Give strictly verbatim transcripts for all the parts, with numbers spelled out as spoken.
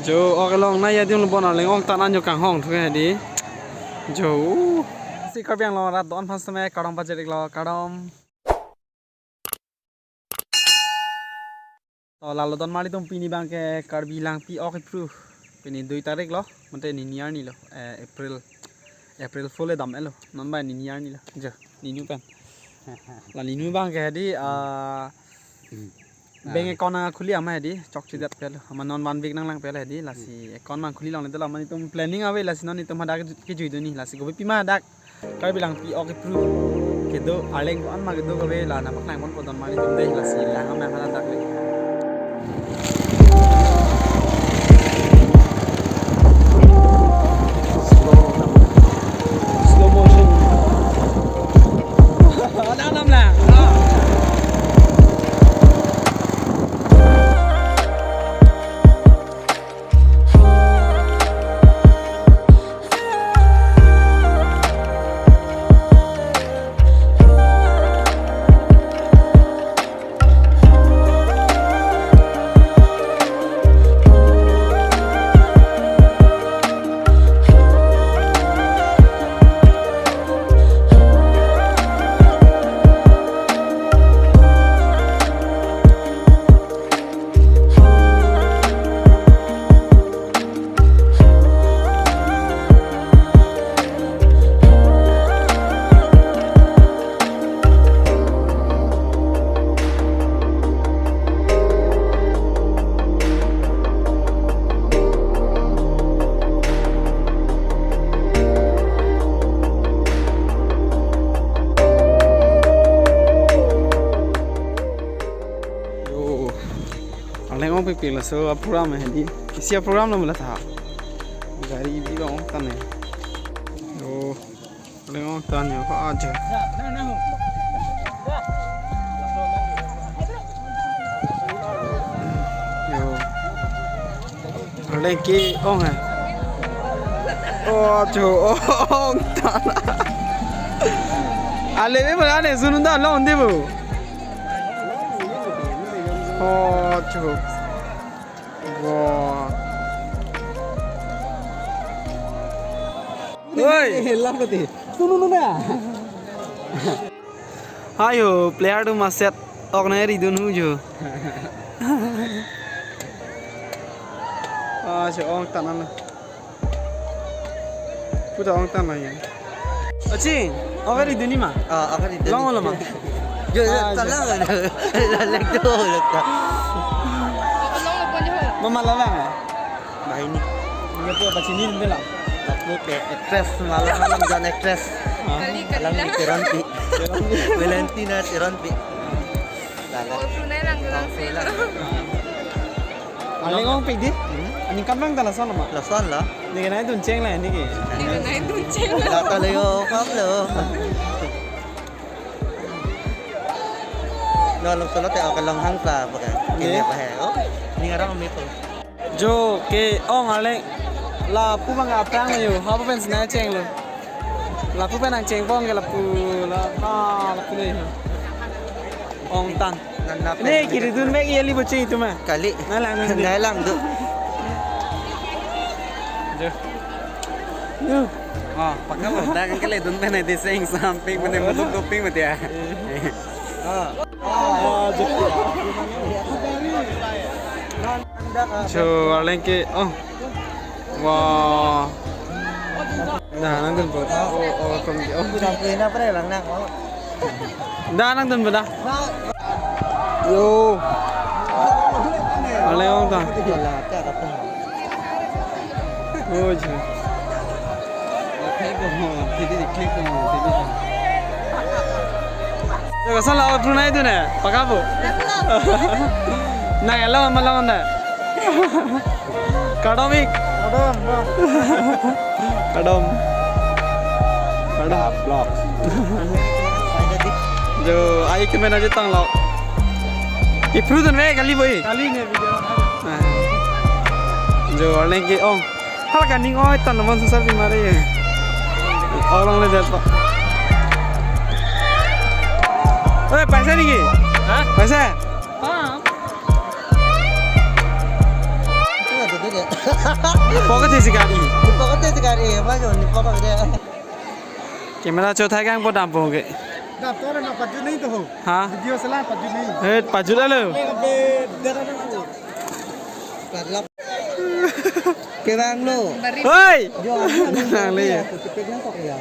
Jo, ok long nai adim lo bon Arleng ong tan anjo kanghong thu ke di. Jo. Si Karbi Anglong arat do-an aphan seme kardom pajir-iklo, kardom. To lalo don mali tum, pini abang ke Karbi Langpi ok ipru. Pini dui tarik lo, mate nini arni lo, eh, April. April Fool le dam-et lo. Non abang nini arni lo. Jo, nini pen. La nini abang ke di, ah, Hmm. Bank Ah. account nangkhuli ama di, chokchedet pelo. Ama non one week nanglang pelo di, lasi Hmm. account nangkhuli longle dola, mane itum planning ave, lasi non itum hadak kejui dun ni, lasi kopi pima hadak Karbi Langpi ok ipru kedo, Arleng ko-an ma kedo kave, la nangpaklang ponpo don mali tum de, lasi lang ama hadak le. Slow motion. Ada enam lah. Ah. Yo. Arleng ong pik pik laso a-program hedi. Isi a-program lo mula ta. Gari bi ong tan ne. Yo. Arleng ong tan yo, ha aja. Yo. Arleng ke ong hai. Oh, jo, ong tan. Ale me mala ne sunun da long de bu. Oh, jo. Wah. Oi. Helam kati. Sunun na. Ayo, player tu maset ok nai ridun hu jo. Ah, jo ong tan na. Puta ong tan na ya. Achi, ok ridun ni ma? Ah, ok ridun ni. Long lo ma? Jo, jo, ah, jo. Talang lo. Lek tu lo ka. Mama lalang ya? Bahini. Dia tu apa sini ni lah? Aku ke actress, malam-malam dan actress. Ah. Kali, kali. Alam lah. Ni Tironpi. Tironpi. Valentina Tironpi. Lala. Oh, tunai lang, lang. Arleng ong pik di? Hmm? Aningkan lang ta lason ma? Lason la. Neke nai dun cheng la neke. Neke nai dun cheng la. Lata le yo, kap lo. No, lo solo te ok long hang ta, baka. Ne? Ini apa he? Oh, ini orang mi tu. Jo ke ong Arleng. Lapu abang aphrang yo, ha pu pen sina cheng lo. Lapu pen nangcheng pon ke lapu la, ah, lapu le. Ong tan. Nana ne pen kiri dun mek ye li bo cheng itum ma. Kali. Nai lang, nai lang. Nai lang tu. Jo. Yo. Ah, pakka bo. Dak kan kali dun pen nai di seng samping pen muluk doping mati ya. Ah. Ah, jo. Jo, Arleng ke, oh. Wah. Dah, nangdun po. Oh, oh, from the, oh. Sudah pernah pernah lang nang, oh. Dah, nangdun po dah. Yo. Arleng ong ta. Wala, kya kata? Oh, jo. Yo, koson lo, ok ipru nai tu ne, pakka bo. Nang elong ma long ne. Kardom ik. Kardom, bang. Kardom. Kardom. Vlog. Jo, ai ke mena je tang lo. Ipru dun ve kali bo i. Kali ne video. Ah. Jo, Arleng ke ong. Hala kaning oi tan naman susar di mari. Orang le jatuh. Eh, paisa niki? Hah? Paisa? Ah. Itu ada dia. Pocket si gari. Pocket si gari, apa jo ni pocket dia. Camera chothai kang po dampo ke. Dap to na pajut nahi to ho. Ha? Video sala pajut nahi. Eh, pajut alo. Kevang lo. Hoi. Jo, Nang le. Kepek nang kok ya.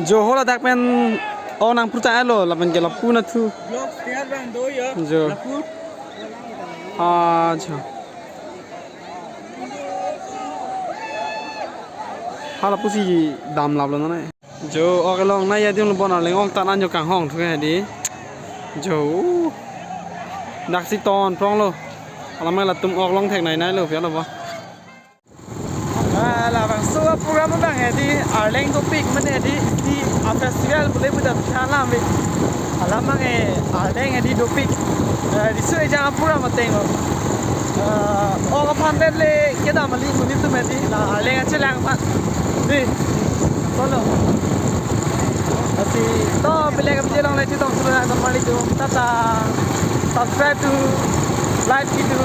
Jo hola dak pen o nang pruta alo lapen ke lapu na thu. Vlog share bang do ya. Jo. Lapu. Ah, jo. Hala pusi dam laplo na ne. Jo, ok long na ya dim lo bon Arleng ong tan an jo kanghong thu ke di. Jo. Dak si ton prong lo. Alamai latum ok long thek nai nai lo pia lo ba. Ah, labangso a-program abang hedi Arleng dopik mane hedi si a-festival pule puta than lam ve. Alam abang eh Arleng hedi dopik. Eh, riso ejang a-program ateng lo. Eh, ok aphan pen le kedam ali monit atum hedi la Arleng achelang aphan. Di. Solo. Lasi to pile ka video along le chetong sudah normal itu. Tata. Subscribe to, like itu.